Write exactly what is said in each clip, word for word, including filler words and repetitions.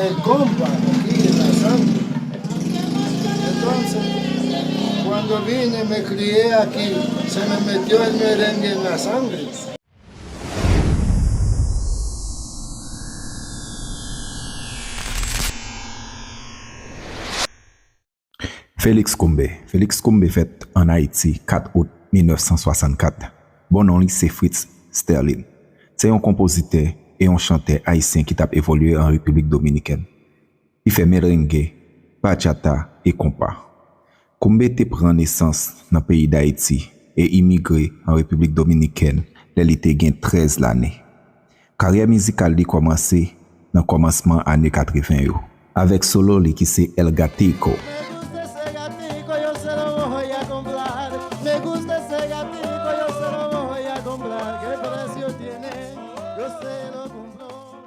El compa, aquí en la sangre. Entonces, cuando vine me crié aquí, se me metió el merengue en la sangre. Félix Combé. Félix Combé fèt ann Ayiti kat out mil nèf san swasannkat. Bon non li se Fritz Sterlin. Se yon konpozitè e yon chantè ayisyen ki t ap evolye an Repiblik Dominikèn. Li fè merenge, bachata e konpa. Combé te pran nesans nan peyi Dayiti e imigre an Repiblik Dominikèn lè li te gen trèz lane. Karyè mizikal li kòmanse nan kòmansman ane katreven yo, avèk solo li ki se El Gatico.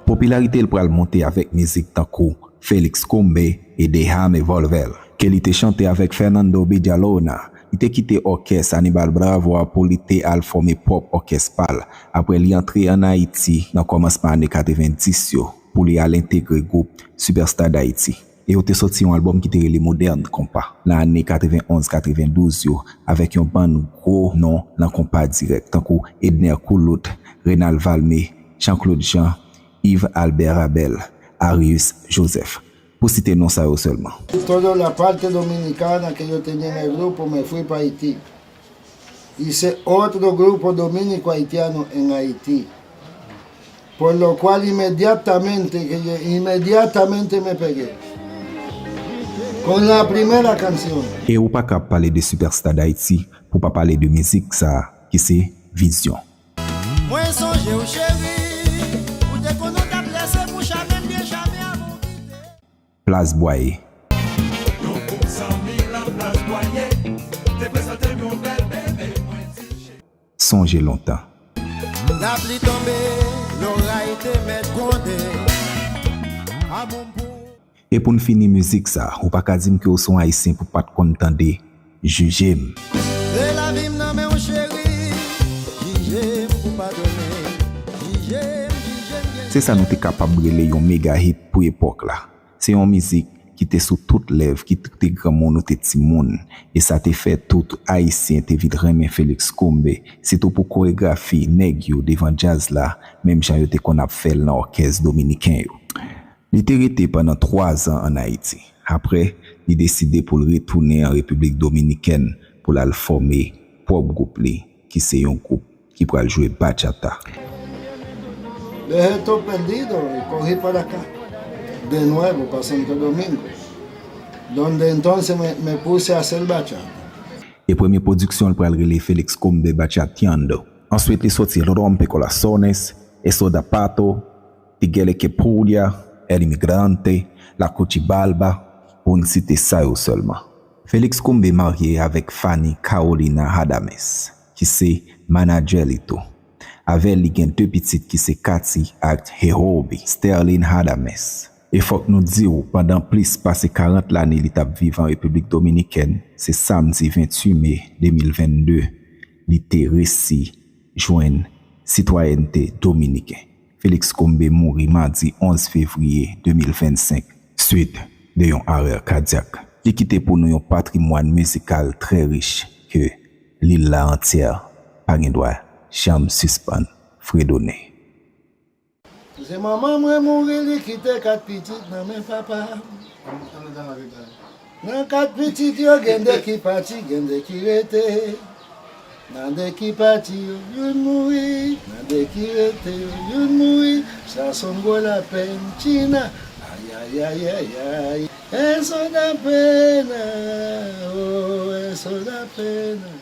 Popilarite l pral monte avèk mizik tankou Félix Combé e Déjame Volver, ke li te chante avèk Fernando Villalona. Li te kite òkès Aníbal Bravo a pou li te al fòme pwòp òkès pa l, apre li antre ann Ayiti nan kòmansman ane katreven dis yo pou li al entegre gwoup Superstar d'Haïti. E yo te soti yon albòm ki te rele Modern Compas nan ane katreven onz katreven douz yo, avèk yon bann gwo non nan konpa dirèk, tankou Edner Coulout, Renald Valmé, Jean-Claude Jean, Yves Albert Rabel, Arius Joseph, pou site non sa yo sèlman. Toda la parte dominicana que yo tenían el grupo, me fui pa Haití. Hice otro grupo dominico haitiano en Haití. Por lo cual inmediatamente que yo, inmediatamente me pegué con la primera canción. E ou pa ka ap pale de Superstar d'Haïti pou pa pale de mizik sa a ki se Vizyon. Mwen sonje w cheri, ou te konn ou t ap lese pou chame m byen chame avan w kite. Plas Bwaye. Yon gwoup zanmi nan Plas Bwaye te prezante m yon bèl bebe, mwen di l cheri. Sonje lontan. Lapli tonbe, loray te mèt gwonde. Amour m pou ou. E pou n fini mizik sa, ou pa ka di m ke w se yon ayisyen pou pa t konn tande Jije m. Se lavi m nan men w cheri, jije m pou padone. Jije m, jije m byen. Se sa nou te kapab rele yon mega hit pou epòk la. Se yon mizik ki te sou tout lèv, ki te granmoun ou te timoun. E sa te fè tout ayisyen te vin renmen Félix Combé, sitou pou koregrafi nèg yo devan djaz la, menm jan yo te konn ap fè l nan òkès dominiken yo. Li te rete pandan twa zan ann Ayiti. Apre, li deside pou l retounen an Repiblik Dominikèn pou l al fòme pwòp gwoup li, ki se yon gwoup ki pral jwe bachata. Dejé todo perdido y cogí para acá, de nuevo para Santo Domingo, donde entonces me, me puse a hacer bachata. E premye pwodiksyon l pral rele Félix Combé Bachateando. Answit, li soti Rompe Corazones, Eso da Pato, Tigele que Puya, El Inmigrante, La Cuchibalba, pou n site sa yo sèlman. Félix Combé marye avèk Fanny Carolina Hadames, ki se manadjè li tou. Avè l, li gen de pitit ki se Katy ak Jehobi Sterling Hadames. E fòk nou di w, pandan plis pase karant lane li t ap viv an Repiblik Dominikèn, se samdi venntuit me de mil vennde, li te resi jwenn sitwayènte dominiken. Félix Combé mouri madi onz fevriye de mil vennsenk, swit de yon arè kadyak. Li kite pou nou yon patrimwàn mizikal trè rich ke lil la antyè pa gen dwa janm sispann fredone. Se manman mwen mouri, li kite kat pitit nan men papa. Nan kat pitit yo, gen de ki pati, gen de ki rete. Nan de ki pati yo, youn mouri. Nan de ki rete yo, youn mouri. Sa se yon gwo lapenn, China. Ay, ay, ay, ay, ay. Eso da pena, oh, eso da pena.